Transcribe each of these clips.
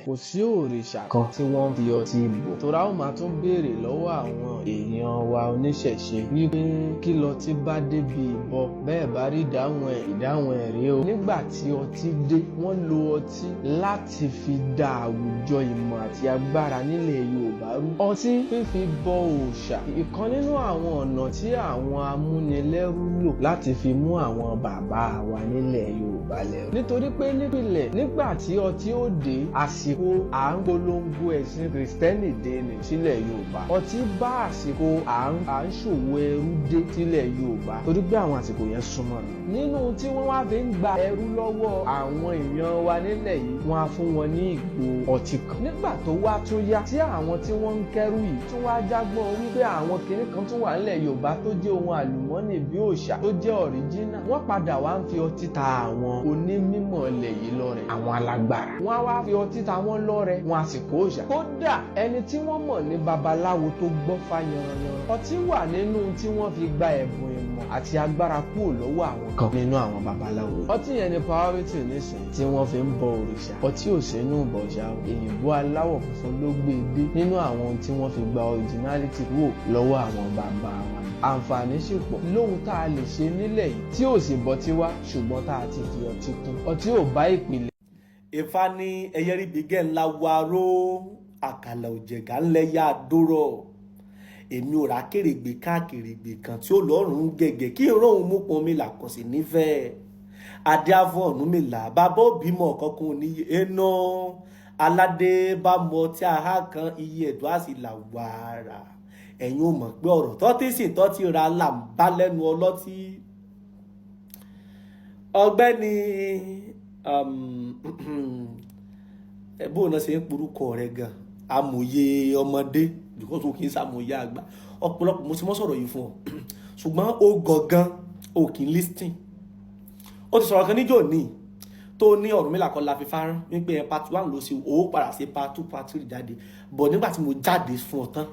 Kò sí òrìṣà kan tí wọ́n fi ọtí bò. Torá ó máa tún béèrè lọ́wọ́ àwọn èèyàn wa oníṣẹ̀ṣe wípé kí lọtí bá débi ìbọ, bẹ́ẹ̀ bá rí ìdáhùn ẹ̀, ìdáhùn ẹ̀ rèé o. Nígbà tí ọtí dé, wọ́n lo ọtí láti fi da àwùjọ ìmọ̀ àti agbára nílẹ̀ Yorùbá rú. Ọtí fífi bọ òòṣà, ìkan nínú àwọn ọ̀nà tí àwọn amúnilẹ́rú lò láti fi mú àwọn bàbá wa nílẹ̀ Yorùbá lẹ́rú. Nítorí pé nípìnlẹ̀, nígbà tí ọtí ó dé, àsìkò à ń polongo ẹ̀sìn Kìrìsìtẹ́nì dé ní sílẹ̀ Yorùbá. Ọtí bá àsìkò à ń ṣòwò ẹrú dé sílẹ̀ Yorùbá, torí pé àwọn àsìkò yẹn súnmọ́ ni. Nínú tí wọ́n wá fi ń gba ẹrú lọ́wọ́ àwọn èèyàn wa nílẹ̀ yìí, wọ́n á fún wọn ní ìgò ọtí kan. Nígbà tó wá tún yá, tí àwọn tí wọ́n ń kẹ́rù yìí tún wá jágbọ́n wípé àwọn kinní kan tún wà nílẹ̀ Yorùbá tó jẹ́ ohun àlùmọ́nì bí òòṣà tó jẹ́ ọ̀ríjínà, wọ́n padà wá ń fi ọtí ta àwọn onímọ̀ ilẹ̀ yìí lọ́rẹ, àwọn alágbára. Wọ́n á wá fi ọtí ta wọ́n lọ́rẹ, wọ́n á sì kó òòṣà. Kódà ẹni tí wọ́n mọ̀ ní babaláwo tó gbọ́ fá yanranyanran, ọtí wà nínú tí wọ́n fi gba ẹ̀bùn ìmọ̀ àti agbára kúrò lọ́wọ́ àwọn kan nínú àwọn babaláwo. Ọtí yẹn ni priority nísìnyí tí wọ́n fi ń bọ òrìṣà. Ọtí ò sínú ìbọ̀ṣà o. Òyìnbó aláwọ̀ funfun ló gbé e dé nínú àwọn ohun tí wọ́n fi gba originality kúrò lọ́wọ́ àwọn bàbá wa. Àǹfààní sì pọ̀ lóhun tá a lè ṣe nílẹ̀ yìí tí ò sì bọ́ tí wá, ṣùgbọ́n tá a ti fi ọtí kún. Ọtí ò bá ìpìlẹ̀. Ifá ní ẹyẹ ríbi gẹ́ ńlá waró, àkàlà òjẹ̀gà ńlẹ̀ yá dóró. Èmi ò rà kèrègbè káàkèrègbè kan tí ó lọ́rùn gẹ̀gẹ̀ kí ìran òun mú pọn mi là kàn sí nífẹ̀ẹ́. Adé afọ Ọ̀rúnmìlà bàbá òbímọ kankan oníye iná aládé bá mọ tí a há kan iye ẹ̀dùn á sì là wàrà. Ẹ̀yin ò mọ̀ pé ọ̀rọ̀ tọ́tí sì tọ́tí ra là ń bá lẹ́nu ọlọ́tí. Ọ̀gbẹ́ni bóun náà ṣe ń porúkọ rẹ̀ gan, amòye ọmọdé, because o kì í ṣàmòye àgbà. Ọ̀pọ̀lọpọ̀ mo ti mọ́ sọ̀rọ̀ yìí fún ọ, ṣùgbọ́n o gọ̀gán o kì í listen. Ó ti sọ̀rọ̀ kan níjọ́ ní tó ní Ọ̀rúnmìlà kọ́ la fi fárán wípé ẹ part 1 ló ṣe, ó padà sí part 2, part 3 jáde. But nígbà tí mo jáde fún ọ tán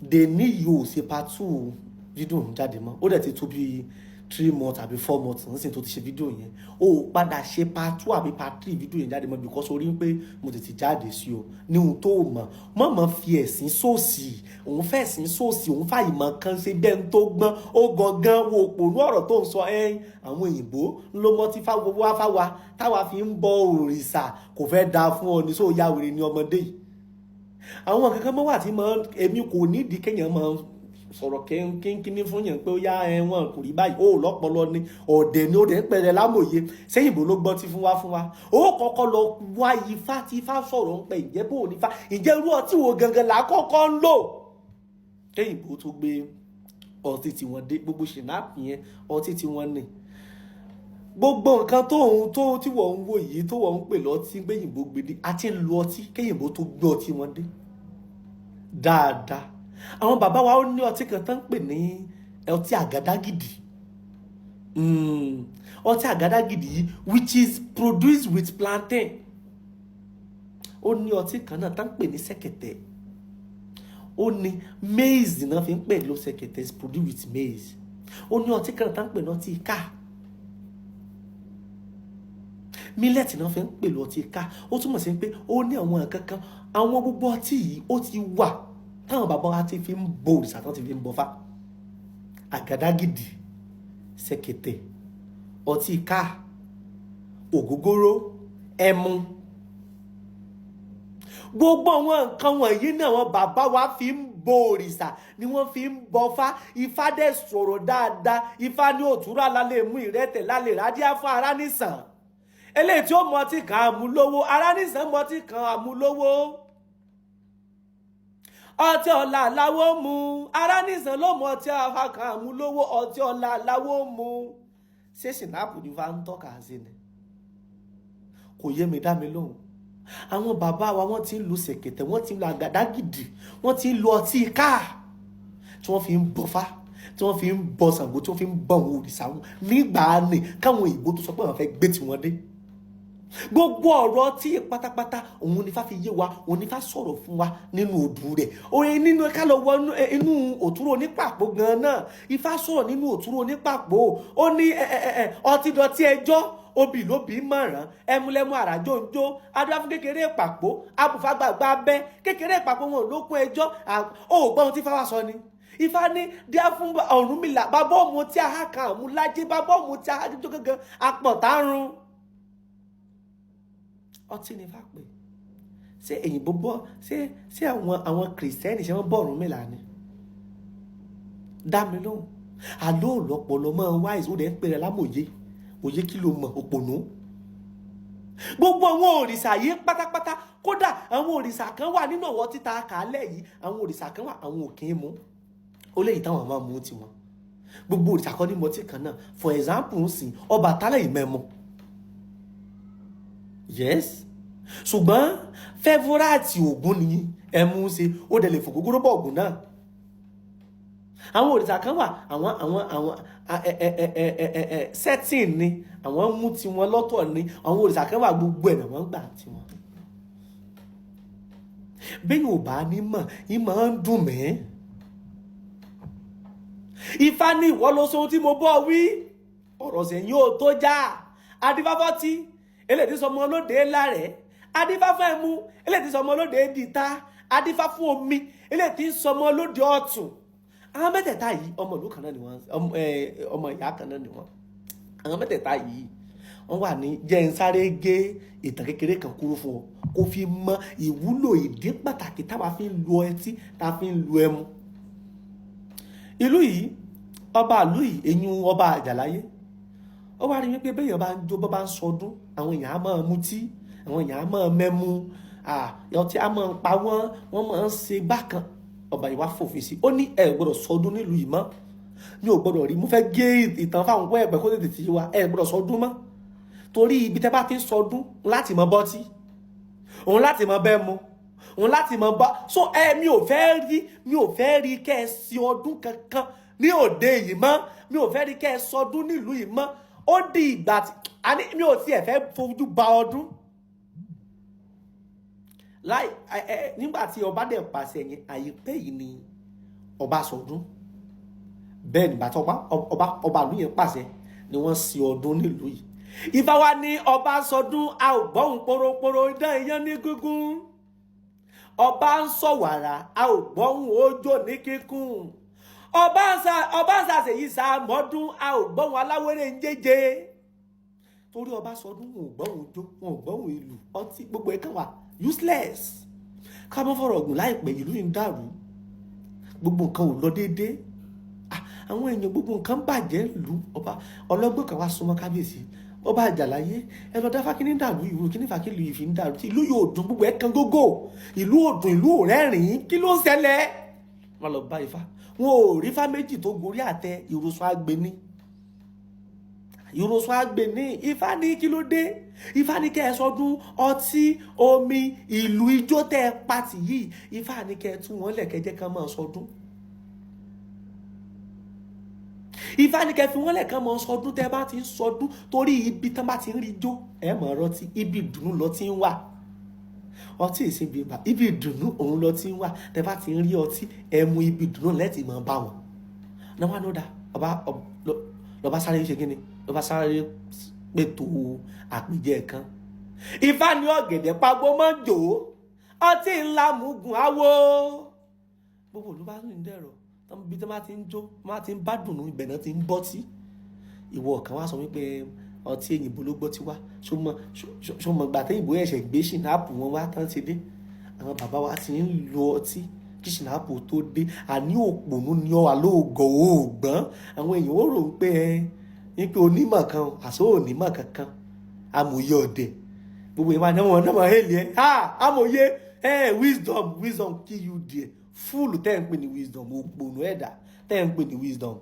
dè ní yìí, ò ṣe part 2 fídíò ń jáde mọ́. Ó dẹ̀ ti tó bí 3 months àbí 4 months nísìnyí tó ti ṣe fídíò yẹn, ó padà ṣe part 2 àbí part 3 fídíò yẹn jáde mọ́, because orí ń pé mo tètè jáde sí o ní ohun tó mọ̀ mọ̀ mọ̀ fi ẹ̀sìn sóòsì, òun fẹ́ ẹ̀sìn sóòsì, òun fàyè mọ̀ kan ṣe bẹ́ẹ̀ ń tó gbọ́n ó gangan wo òpònú ọ̀rọ̀ tó ń sọ. Ẹ́ àwọn òyìnbó ló mọ́ tí fáwọn wá fáwa táwa fi ń bọ òrìṣà, kò fẹ́ da fún ọ ní sóò ya wèrè ní ọmọdé yìí. Àwọn kankan mọ́ wà tí mọ́ èmi kò nídìí kéèyàn máa sọ̀rọ̀ kínkínní fún yẹn pé ó yá ẹ̀wọ̀n kò rí báyìí. Ó lọ́pọlọ ni ọ̀dẹ̀ ni ó dẹ̀ ń pẹ̀rẹ̀ lámòye. Sẹ́yìnbó ló gbọ́ tí fún wa fún wa. Ó kọ́kọ́ lọ wá ifá tí ifá sọ̀rọ̀ ń pẹ́, ìjẹ́ bó ní ifá, ìjẹ́ irú ọtí wo gangan là á kọ́kọ́ ń lò kéyìnbó tó gbé ọtí tí wọ́n dé. Gbogbo ṣìnáàpù yẹn, ọtí tí wọ́n ní, gbogbo nǹkan tó ń tó tí wọ́n ń wò yìí tó wọ́n ń pè lọ́tí gbẹ̀yìnbó gbèdé àti ń lo ọtí kéyìnbó tó gbé ọtí wọn dé dáadáa. Àwọn bàbá wa, ó ní ọtí kan tó ń pè ní ọtí àgádágìdì. Ọtí àgádágìdì yìí, which is produced with plantain. Ó ní ọtí kan náà tó ń pè ní sẹ̀kẹ̀tẹ̀, ó ní maize náà fi ń pè ló. Sẹ̀kẹ̀tẹ̀ is produced with maize. Ó ní ọtí kan náà tó ń pè ní ọtí ká, millet náà fi ń pè lọ ọtí ká. Ó túmọ̀ sí pé ó ní àwọn nǹkan kan, àwọn gbogbo ọtí yìí, ó ti wà táwọn bàbá wa ti fi ń bo òrìṣà, tán ti fi ń bọfá. Àgádágìdì, ṣẹ̀kẹ̀tẹ̀, ọtí ká, ògógóró, ẹmu, gbogbo àwọn nǹkan wọ̀nyí náà àwọn bàbá wa fi ń bo òrìṣà ni wọ́n fi ń bọfá. Ifá dẹ̀ sọ̀rọ̀ dáadáa. Ifá ní òtúrọ̀ alálẹ̀ mú ìrẹ́tẹ̀ lálẹ́ rádíà fún ara nìsàn eléyìí tí ó mọ ọtí kan àmúlówó, ara nìsàn mọ ọtí kan àmúlówó, ọtí ọ̀la làwọ̀ mu. Ara nìsàn ló mọ ọtí kan àmúlówó, ọtí ọ̀la làwọ̀ mu. Ṣé ṣìnáàpù ni fa ń tọ́ka sí ni? Kò yé mi, dá mi lóhùn. Àwọn bàbá wa, wọ́n ti ń lu ṣẹ̀kẹ̀tẹ̀, wọ́n ti ń lu àgàdàgìdì, wọ́n ti ń lu ọtí káà tí wọ́n fi ń bọfá, tí wọ́n fi ń bọ Ṣàngó, tí wọ́n fi ń bọ àwọn òrìṣà wọn nígbà ní káwọn òyìnbó tó sọ pé àwọn fẹ́ gbé tiwọn dé. Gbogbo ọ̀rọ̀ tí pátápátá òun ní Ifá fi yé wa, òun ní Ifá sọ̀rọ̀ fún wa nínú odù rẹ̀. Òye nínú ká lọ wọ inú òtúrò onípàpọ̀ gan náà, Ifá sọ̀rọ̀ nínú òtúrò onípàpọ̀. Ó ní ọtí dọ̀tí ẹjọ́. Obì lóbì mọ̀ràn, ẹmúlẹ́mú àràjò ń jó. Adúlá fún kékeré pàpò, abùfágbàgbà abẹ́ kékeré pàpò wọn ò lókun ẹjọ́. Ó gbọ́ ohun tí Ifá wa sọ ni. Ifá ní díá fún Ọ̀rúnmìlà, bàbá òmu tí a há kan àmúlájé, bàbá òmu tí a há jó gángan apọ̀tárun. Ọtí ni Ifá pè. Ṣé èyìnbó bọ́? Ṣé àwọn kìrìsìtẹ́nì, ṣé wọ́n bọ̀ Ọ̀rúnmìlà ni? Dá mi lóhùn. Àlọ́ òlọ́pọ̀lọ́ máa wáìsì, ó dẹ̀ ń pèrè lámòye. Òye kí ló mọ̀, òpònú? Gbogbo àwọn òrìṣà yìí pátápátá, kódà àwọn òrìṣà kan wà nínú ọ̀wọ́ títa kàálẹ̀ yìí, àwọn òrìṣà kan wà, àwọn ò kì í mú. Ó léyìí táwọn máa mú tiwọn. Gbogbo òrìṣà kan ní mọtí kan náà. For example, ń sìn Ọbàtálá yìí mẹ́mu, yes, ṣùgbọ́n favourite Ògún ni ẹmu ń ṣe. Ó dẹ̀ lè fògógóró bọ̀ Ògún náà. Àwọn òrìṣà kan wà, àwọn ẹ ẹ ẹ ẹ ẹ ẹ setting ni àwọn mú tiwọn lọ́tọ̀ ni. Àwọn òrìṣà kan wà, gbogbo ẹ̀ náà wọ́n gbà tiwọn. Bẹ́ẹ̀ ò bá ní mọ̀, ìmọ̀ ń dùn mí. Ifá ní ìwọ ló sọ ohun tí mo bọ́ wí, ọ̀rọ̀ sẹ́yìn ò tó já. Adífáfọ́tí eléyìí sọmọ olóde lárẹ̀, adífá fún ẹmu eléyìí sọmọ olóde dìta, adífá fún omi eléyìí sọmọ olóde ọ̀tún. Àwọn mẹ́tẹ̀ẹ̀ta yìí, ọmọ ìlú kan náà ni wọ́n, ọmọ ìyá kan náà ni wọ́n. Àwọn mẹ́tẹ̀ẹ̀ta yìí, wọ́n wà ní. Jẹ́ ń sáré gé ìtàn kékeré kan kúrú fún ọ, kó fi mọ ìwúlò, ìdí pàtàkì táwa fi ń lu ọtí, tá a fi ń lu ẹmu. Ìlú yìí, ọba ìlú yìí, eyín ọba Àjàláyé, ó wá rí wípé bẹ́ẹ̀ yẹn bá ń jó, bọ́ bá ń sọdún, àwọn èèyàn á máa mutí, àwọn èèyàn á máa mẹ́mu, ọtí á máa pa wọ́n, wọ́n máa ń ṣe bákan. Ọba yìí wá fòfin sí, ó ní ẹ gbọ́dọ̀ sọdún nílùú yìí mọ́, mi ò gbọ́dọ̀ rí. Mo fẹ́ gé ìtàn fáwọn pẹ́ ẹ̀pẹ́ kó tètè ti wá. Ẹ gbọ́dọ̀ sọdún mọ́, torí ibi tẹ́ bá ti ń sọdún láti mọ bọ́tí òun, láti mọ bẹ́ẹ̀ mu òun, láti mọ bá so ẹ. Mi ò fẹ́ rí kẹ́ ẹ sí ọdún kankan ní òde yìí mọ́. Mi ò fẹ́ rí kẹ́ ẹ sọdún nílùú yìí mọ́. Ó di ìgbà tí àní mi ò tiẹ̀ fẹ́ fojú ba ọdún láì ẹ ẹ. Nígbà tí ọba dẹ̀ pàṣẹ yẹn, àyípẹ́ yìí ni ọba sọdún. Bẹ́ẹ̀ nígbà tí ọba ìlú yẹn pàṣẹ ni wọ́n ṣe ọdún nílùú yìí. Ifá wa ní ọba sọdún, a ò gbọ́hùn poroporo idán iyán ní gígùn. Ọba ń sọ wàrà, a ò gbọ́hùn ojò ní kíkún. Ọba ń sàṣèyí sàmọ́dún, a ò gbọ́hùn aláwéré ń jẹjẹ. Torí ọba sọdún, wọn ò gbọ́hùn ojó, wọn ò gbọ́hùn ìlú, ọtí, gbogbo ẹ̀ kàn wà useless. Ká mọ́ fọ̀rọ̀ ọ̀gùn, láìpẹ́ ìlú yìí ń dàrú, gbogbo nǹkan ò lọ déédéé. Àwọn èèyàn, gbogbo nǹkan bàjẹ́ lù. Ọba ọlọ́gbọ́n kan wá súnmọ́ kábíyèsí ọba Àjàláyé. Ẹ lọ dáfá, kí ní dàrú ìlú? Kí ní fà kí ìlú yìí fi ń dàrú, tí ìlú yóò dùn, gbogbo ẹ̀ kan gógó, ìlú ò dùn, ìlú ò rẹ́rìn-ín, kí ló ń ṣẹlẹ̀? Wọn lọ bá Ifá, wọn ò rí Ifá méjì tó gorí àtẹ. Ìrosùn agbeni, ìrosùn agbeni. Ifá ní kí ló dé? Ifá ní kẹ́ ẹ sọdún, ọtí, omi, ìlú, ijó tẹ́ ẹ pàtì yìí, Ifá ní kẹ́ ẹ tú wọn lẹ̀, kẹ́ jẹ́ kán máa sọdún. Ifá ní kẹ́ fi wọ́n lẹ̀ kán máa sọdún. Tẹ́ bá ti ń sọdún, torí ibi tán bá ti ń rí ijó, ẹ mọ̀ ọ̀rọ̀ ibi ìdùnnú lọ ti ń wà. Ọtí ìsinmi ibà, ibi ìdùnnú òun lọ ti ń wà. Tẹ́ bá ti ń rí ọtí, ẹ mú, ibi ìdùnnú lẹ́tì máa bá wọn náà wà. Ló dá ọba lọba sáré ṣe kíni, lọba sáré pètò àpèjẹ kan. Ifá ní ọ̀gẹ̀dẹ̀ pagbo mọ́ jò, ọtí ńlá mugun awo. Gbogbo olú bá ń dẹ̀rọ̀ bí tí wọ́n ti ń jó, wọ́n ti ń bá dùnnú, ibẹ̀ náà ti ń bọ́ tí ìwọ kan wá sọ wípé ọtí èyìnbó ló gbọ́ tí wá. Ṣọmọ gbà téyìnbó ẹ̀ṣẹ̀ gbé ṣìnáàpù wọn wá tán ti dé? Àwọn bàbá wa ti ń lo ọtí kí ṣìnáàpù tó dé. Àní òpònú ni ọ, àlóògọ̀ òògbọ́n. Àwọn èèyàn ó rò pé ẹ ní pé onímọ̀ kan, àṣọ onímọ̀ kankan, amòye ọ̀dẹ̀. Gbogbo ìwà náà wọn náà máa hélì ẹ. Ha, amòye ẹ, wisdom, wisdom kill you there. Fúlù tẹ́ ń pè ní wisdom, òpònú ẹ̀dá tẹ́ ń pè ní wisdom.